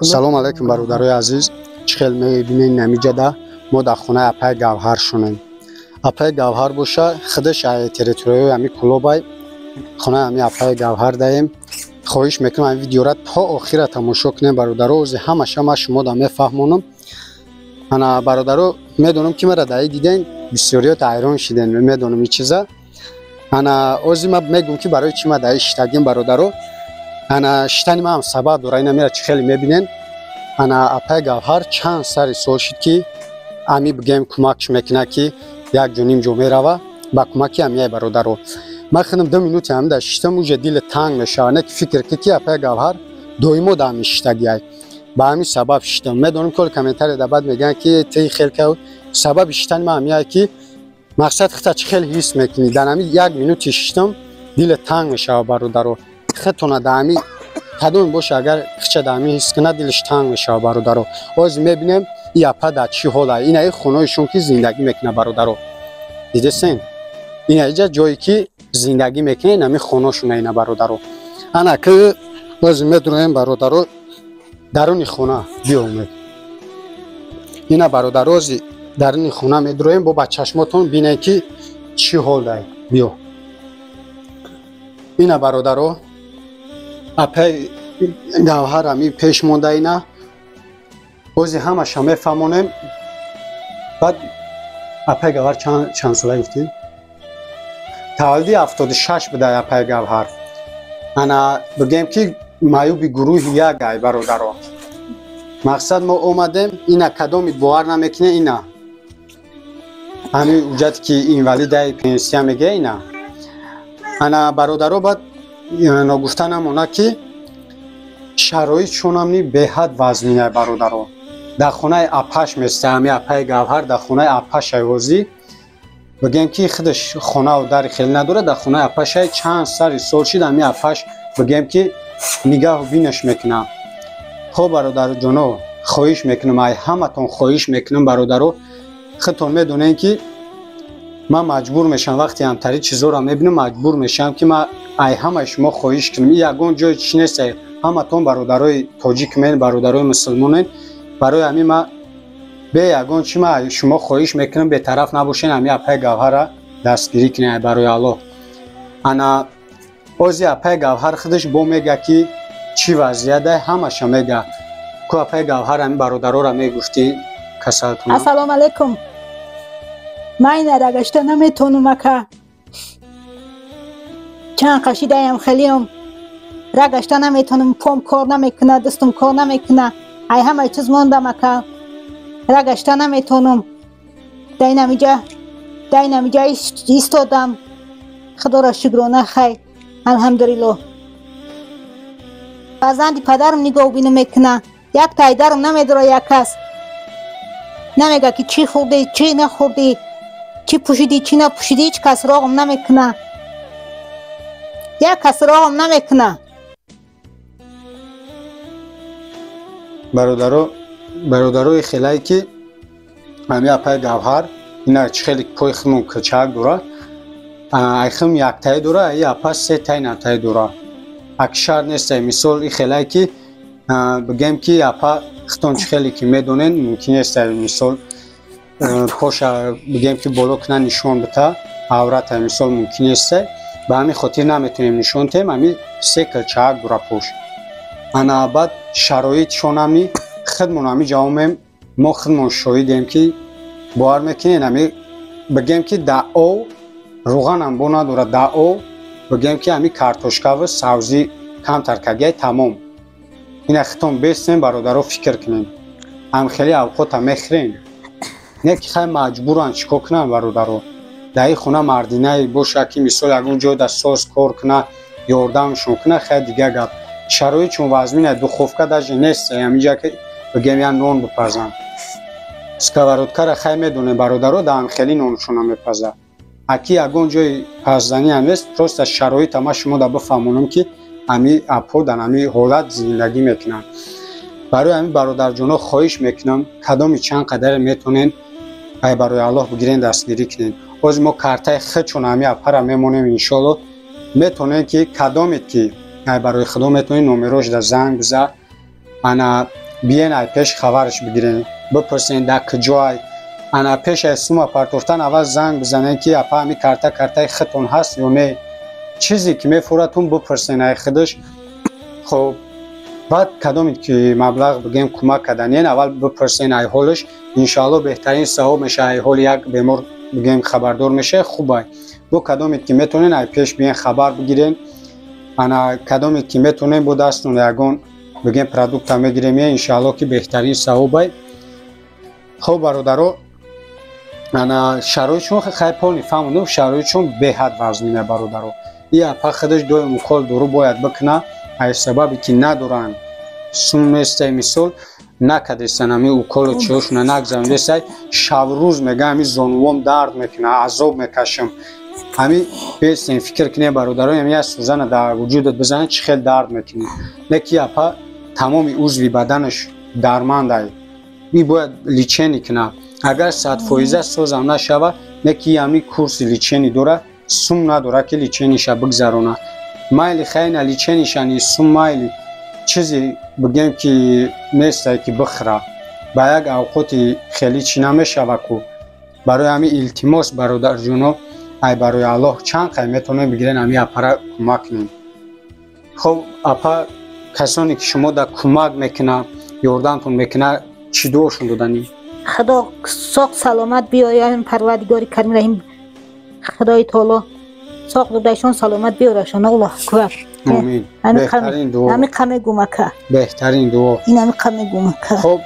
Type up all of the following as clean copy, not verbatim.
Салом алейкум, бародарои азиз. Чӣ хел мебинед, намиҷада мо дар хонаи апаи Гавҳар шунем. Апаи Гавҳар боша, худаш территорияи ҳами Кулобай, хонаи ҳами апаи Гавҳар даем. Хоҳиш мекунам, ҳами видеора то охира тамошо кунем, бародаро. Ози ҳамаша ман шумо да мефаҳмонам. Ана, бародаро, медонам, ки мара даи диден, бисёриёт ҳайрон шиден, медонам ин чиза. Ана, ози ман мегӯм, ки барои чӣ ма даи шитагим, бародаро. Ана, шитани ман ҳам сабаб дора. Ина мера, чӣ хеле мебинен. Ана, апаи Гавҳар чанд сари сол шуд, ки ами бигем кӯмакш мекунад, ки як ҷо ним ҷо мерава ба кӯмаки амияи. Бародаро, ман худам 2 минути ҳамида шиштам, уже дили танг мешава. Не ки фикр ки апаи Гавҳар доимо да ҳами шиштагиай, ба ҳамин сабаб шиштам. Медонам, ки комментария да баъд мегӯянд, ки ти хел ка. Сабаби шиштани ман ҳамияе, ки мақсад хита чӣ хел ҳис мекунӣ. Дар ҳами як минути шиштам, дили танг мешава, бародаро. Хитона да ҳами кадоме боша, агар хича да ҳами ҳис кунад, дилаш танг мешава, бародаро. Ҳозир мебинем, и апа дар чӣ ҳола. Ина и хонаишон, ки зиндагӣ мекунад, бародаро, дидесен? Ина иҷа ҷое, ки зиндагӣ мекунад, инами хонашона ина, бародаро. Ана ки ҳозир медуроем, бародаро, даруни хона. Биёмед, ина, бародаро, ҳозир даруни хона медуроем, бо ба чашмотон бинед, ки чӣ ҳол дай. Биё, ина, бародаро, апаи Гавҳар ами пеш монда. Ина бози ҳамаша мефаҳмонем. Баъд апаи Гавҳар чанд сола гуфтӣ? Таваллуди 76 буда апаи Гавҳар. Ана, бигем, ки маъюби гурӯҳи як ай, бародаро. Мақсад, мо омадем. Ина, кадоми бовар намекунед, ина ҳамин ҳуҷҷате, ки инвалидаи пенсия мегӯя, ина. Ана, бародаро, баъд ногуфта намонад, ки шароитшонамни беҳад вазнина, бародаро. Дар хонаи апаш места ҳами апаи Гавҳар, дар хонаи апашай. Ҳозӣ бигем, ки худаш хонаву дари хеле надорад, дар хонаи апашай. Чанд сари сол шид, ҳами апаш, бигем, ки нигаҳу бинаш мекунад. Хоб, бародарҷоно, хоҳиш мекунам, ай ҳаматон хоҳиш мекунам, бародаро. Худтон медонед, ки ман маҷбур мешавам, вақте ҳамтари чизоро мебинам, маҷбур мешавам, ки ман ай ҳамаи шумо хоҳиш кунам. И ягон ҷои чӣ нест, ҳаматон бародарои тоҷик мен, бародарои мусулмонен. Барои ҳамин ман бе ягон чӣ ман шумо хоҳиш мекунам, бетараф набошен, ҳами апаи Гавҳара дастгирӣ кунед, барои Аллоҳ. Ана, ози апаи Гавҳар худаш бо мега, ки чӣ вазъият, ҳамаша мега. Ку, апаи Гавҳар, ҳами бародароро мегуфтӣ касалтон. Ассалому алайкум. Ман ина рагашта наметонум, ака. Чанд қашидаям, хелиам рагашта наметонум, пом кор намекунад, дастум кор намекунад, ай ҳамаи чиз мондам, ака. Рагашта наметонум, дар инамиҷа истодам. Худоро шукрона, хай, алҳамдулилло. Фарзанди падарам нигоҳубино мекуна. Як тайдарам намедора, як кас намега, ки чӣ хӯрдӣ, чӣ нахӯрдӣ, чӣ пӯшидӣ, чӣ напӯшидӣ. Ҳеҷ кас роғам намекуна, як кас роғам намекуна. Бародаро, бародарои хелае, ки ҳами апаи Гавҳар ина чӣ хеле пои худмон кӯчак дора, айхим яктае дора, и апа сетай натае дора. Акшар нестай. Мисол, и хелае, ки бигем, ки апа хитон чӣ хеле ки медонен, мумкин нестай, мисол, поша, бигем, ки боло куна, нишон бита аврата, мисол, мумкин нестай. Ба ҳамин хотир наметонем нишон тем. Ҳами се килчаак дора пош. Ана, баъд шароитшонами худмон ҳами ҷавомем, мо худмон шоҳидем, ки бовар мекунед, ҳами бигем, ки да ов руғанам бо надорад. Да ов, бигем, ки ҳами картошкаву савзӣ камтар кагиай, тамом. Ина хитон бестем, бародаро, фикр кунем, ҳам хеле авқота мехӯрем, не ки хай маҷбуранд, чӣ кор кунанд, бародаро? Дар ин хона мардинае боша, ки мисол ягон ҷой да соз кор куна, ёрдамшон куна, хай, дигар гап. Шароитшон вазмина, духовка даже нест ҳаминҷа, ки бигем, я нон бипазанд. Сковородкара хай медонем, бародаро, даам хеле ноншона мепазад, аки ягон ҷои паззанӣ ҳам нест. Просто шароита ма шумо да бифаҳмонам, ки ҳами апо дар ҳами ҳолат зиндагӣ мекунанд. Барои ҳамин, бародарҷоно, хоҳиш мекунам, кадоми чанд қадаре метонен, ай барои Аллоҳ бигирен, дастгирӣ кунен. Ҳозир мо картаи худшон ҳами апара мемонем, иншоалло. Метонем, ки кадомед, ки ай барои Худо метонед, номерош да занг биза. Ана. Биен ай пеш хабарш бигирен, бипурсен дар куҷоай. Ана пеш ай сума партофтан аввал занг бизанен ки апа ҳами карта картаи худтон ҳаст ё не. Чизе ки мефуратун бипурсен ай худаш. Хоб баъд кадоме ки маблағ бигем кӯмак карданиен аввал бипурсен ай ҳолаш. Иншоалло беҳтарин савоб меша ай ҳоли як бемор бигем хабардор меша, хубай. Бо кадоме ки метонен ай пеш биен хабар бигирен. Ана кадоме ки метонен бо дастон ягон бигем продукта мегирем, иншоалло ки беҳтарин савобай. Хоб бародаро, ана шароитшон хай полни фаҳмондум, шароитшон беҳад вазнина бародаро. И апа худаш доим укол дору бояд бикуна, ай сабабе ки надоранд сум нестай, мисол накадестан ҳами уколу чиҳошуна нагзарондестай. Шабрӯз мега ҳами зонувом дард мекуна, азоб мекашам. Ҳами бесен фикр кунем бародаро, ҳами як сӯзана дар вуҷудат бизанад чӣ хел дард мекунӣ. Не ки апа тамоми узви баданаш дармандай, и бояд лечение куна. Агар 100% созам нашава, не ки ҳами курси лечение дора, сум надора ки лечениша бигзарона. Майли хайна леченишани сум майли чизе бигем ки нестай ки бихӯра. Ба як авқоти хеле чӣ намешава ку. Барои ҳами илтимос бародарҷоно, ай барои Аллоҳ чанд қай метавонем бигирен ҳами апара кӯмак кунем. Хоб апа, касоне ки шумо да кӯмак мекуна, ёрдамтон мекуна, чӣ дуошон доданӣ? Худо соқ саломат биёян, Парвардигори Карим Раҳим Худои Таоло соқ додашон саломат биёрашон. Аллоҳ акбар. Амин. Беҳтарин дуо. Ҳами қаме гумака. Беҳтарин дуо. Ин ҳами қаме гумака. Хоб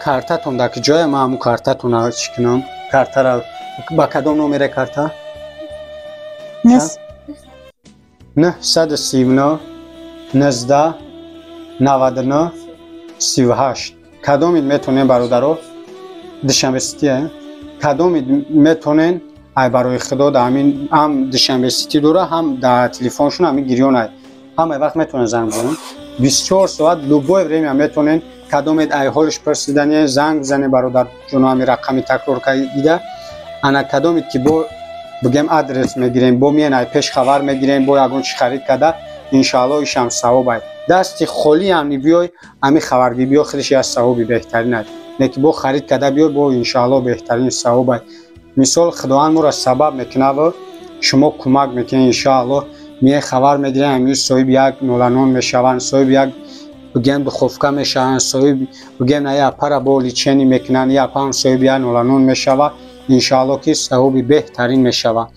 картатон дар куҷоя? Ман ҳамун картатонро чӣ кунам? Картара ба кадом номере карта? 939 19 99 38. Кадомид метонен бародаро? Душанбе Сити. Кадомид метонен ай барои Худо да ҳамин ҳам Душанбе Сити дора, ҳам дар телефоншон ҳамин гирён ай. Ҳамаи вақт метонен занг бизанен. 24 соат любое время метонен. Кадомед ай ҳолш пурсидане занг бизанен бародарҷоно, ҳамин рақами такрор кардида. Ана кадомед ки бо бигем адрес мегирем, бо миен ай пеш хабар мегирем, бо ягон чӣ харид карда, иншоалло ишам савоб ай. Дасти холӣ ҳам биёй, ҳами хабаргирӣ биё, худаш як савоби беҳтарин ай. Не ки бо харид карда биёй, бо иншоалло беҳтарин савоб ай. Мисол Худованд моро сабаб мекунаву шумо кӯмак мекунед, иншоалло мие хабар мегирем, ҳамин соҳиби як ноланон мешаванд, соҳиби як бигем духовка мешаванд, соҳиб бигем на апара бо лечение мекунанд, и апа ҳам соҳиби як ноланон мешавад, иншоалло ки савоби беҳтарин мешавад.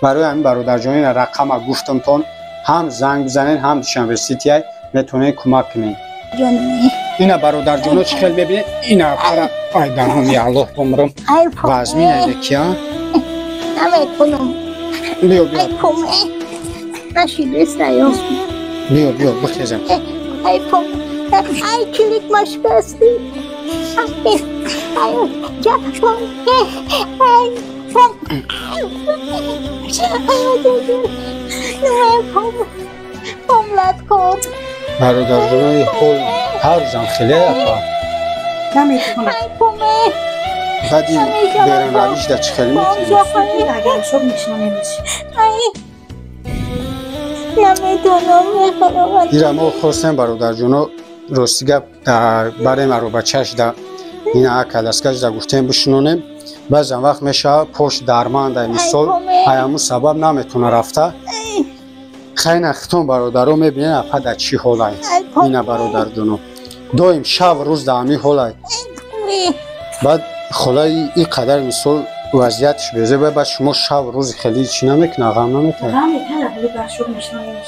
Барои ҳамин бародарҷон ина рақама гуфтамтон, ҳам занг бизанед, ҳам Душанбе Сити ай метавонед кӯмак кунед. Ина бародарҷоно чӣ хел мебинед? Ина апара ай дарҳоми Аллоҳ бомрам. Вазмин айде ки а? Наметонам. Биё биё. Нашидестаё. Биё биё бихезем. Ай пом. Ай килик машкасти. Ай ҷа пом. Ай пом. Ай пом. Помлат кор. Бародарҷонои ҳол ҳар рӯзам хеле апа. Наметавонам. Ай поме. Баъди берунравиш дар чӣ хеле метавонед? Агар шоб мешинонемш. Ай наметонам, мехоҳам. Ира мо хостем бародарҷоно рости гап дар барем аробачаш да ина коляскаш да гуфтем бишинонем. Баъзан вақт мешавад пош дармандай, мисол ай ҳамун сабаб наметавона рафта. Хайна хитон бародаро мебинед апа дар чӣ ҳолай. Ина бародарҷоно доим шаб рӯз дар ҳамин ҳолай. Баъд холаи ин қадар мисол вазъиятш безеб, баъд шумо шаб рӯз хеле чӣ намекунад, ғам намекунад? Ғам мекунад, вале ба шоб мешинонемш.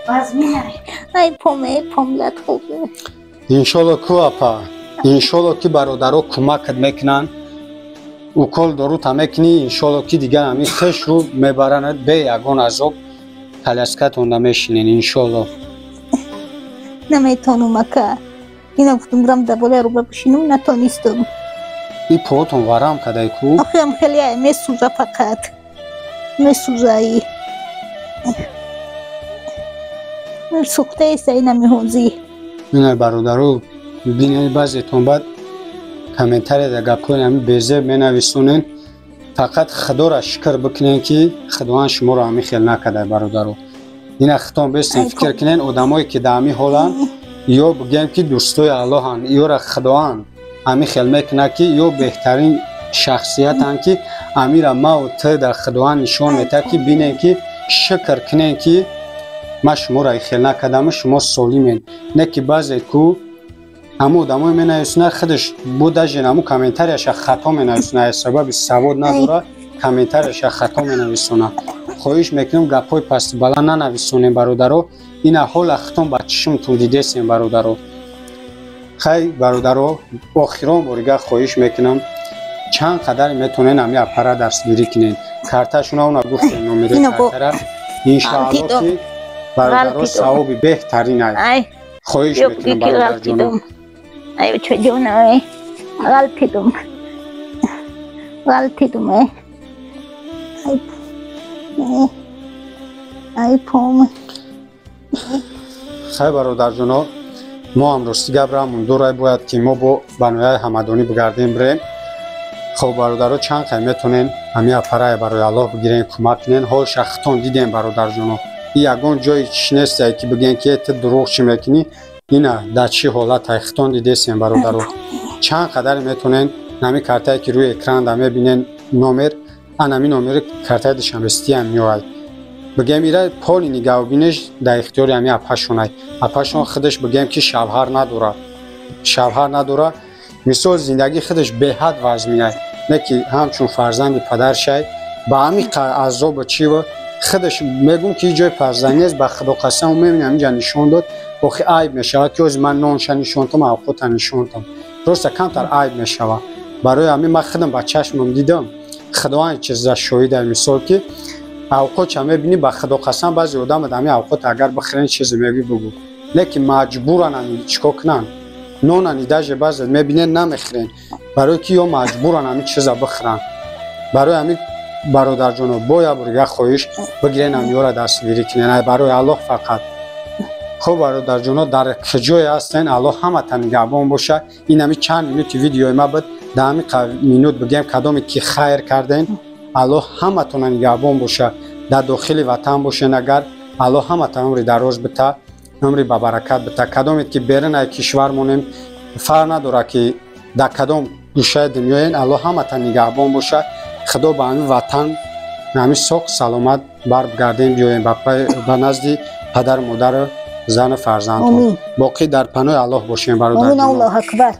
Вазмин ай. Ай поме, помлат хубе. Иншолло ку апа, иншолло ки бародаро кӯмакат мекунанд, укол дорута мекунӣ, иншолло ки дигар ҳамин хешрӯ мебаранад бе ягон азоб коляскатонда мешинен иншолло. Наметонам ака. Ина гуфтам бурам дар болои ароба бишинам, натонистам. И поотон варам кадай ку? Охирам хеле ай месӯза, фақат месӯза. Ай сӯхтаест ай намеҳозӣ. Ина бародаро бинед, баъзетон баъд комментарияда гапҳои ҳамин безеб менависонен. Фақат Худоро шукр бикунен ки Худованд шуморо ҳамин хел накарда бародаро. Ина хитон бестен фикр кунен, одамое ки дар ҳамин ҳоланд Ё бигем ки дӯстои Аллоҳанд, ёра Худоанд ҳамин хел мекунад ки ё беҳтарин шахсиятанд ки амира мау т дар Худоанд нишон метаҳад ки бинем ки шукр кунем ки ман шуморо хел накардаму шумо солимен. Не ки баъзе ку ҳамун одамое менависонад, худаш бо даже ҳамун комментарияша хато менависонад, сабаби савод надорад, комментарияша хато менависонад. Хоҳиш мекунем, гапҳои пасту баланд нанависонем, бародаро. Ина ҳола хитон ба чишмтон дидесем, бародаро. Хай, бародаро, охирон борига хоҳиш мекунам, чанд қадар метонен ҳами аппарат дастгирӣ кунен. Карташуна уна гуфтем, номери картара. Иншоалло ки, бародаро, савоби беҳтарин ай. Хоҳиш мекунам, бародарҷоно. Ай, бачаҷон, ай, ғалтидум, ғалтидум, ай, ай, пом. Хай, бародарҷоно, мо ҳам рости гап рамон дорай, бояд ки мо бо ба ноҳияи Ҳамадонӣ бигардем, бирем. Хоб, бародаро, чанд қай метонен ҳамин аппарае барои Аллоҳ бигирен, кӯмак кунен. Ҳол шахтон дидем, бародарҷоно. И ягон ҷои чиш нестае ки бигӯем ки ту дурӯғ чӣ мекунӣ. Ина дар чӣ ҳолат хитон дидесем, бародаро. Чанд қадаре метонен нами картае ки рӯи экранда мебинен, номер анами номери картаи Душанбеситиам меояд. Бигем, ира поли нигаҳбиниш дар ихтиёри ҳами апашонай. Апашон худаш, бигем ки шавҳар надорад, шавҳар надорад. Мисол, зиндагии худаш беҳад вазминай, не ки ҳамчун фарзанди падаршай ба ҳамин азобу чива худаш мегӯм ки ҷои фарзанд нест. Ба Худо қасам, мебинам, инҷа нишон дод. Охи айб мешавад ки ози ман нонша нишонтам, авқота нишонтам, просто камтар айб мешавад. Барои ҳамин ман худам ба чашмам дидам, Худованд чиза шоҳида. Мисол ки авқотша мебинӣ, ба Худо қасам, баъзе одам ҳамин авқот агар бихӯрен, чизе мегӯй, бугӯ, не ки маҷбуран ами чикор кунанд, нонани даже баъзе мебинен, намехӯрен, барои ки ё маҷбуран ҳамин чиза бихӯранд. Барои ҳамин, бародарҷоно, бо як бор хоҳиш, бигирен, ҳамёра дастгирӣ кунен, ай барои Аллоҳ фақат. Хуб, бародарҷоно, дар куҷое ҳастен, Аллоҳ ҳамата нигаҳбон бошад. Ин ҳами чанд минути видеои ма буд. Дар ҳамин минут бигем, кадоме ки хайр карден, Аллоҳ ҳаматона нигаҳбон бошад. Дар дохили ватан бошен агар, Аллоҳ ҳамата умри дароз бита, умри бабаракат бита. Кадоме ки берун ай кишвар монем, фарқ надорад ки дар кадом гӯшаи дунёен, Аллоҳ ҳамата нигаҳбон бошад. Худо ба ҳамин ватан ҳамин соқ саломат баргардем, биёем ба назди падару модару зану фарзандон. Боқӣ дар паноҳи Аллоҳ бошем, бародарҷонон. Аллоҳу акбар.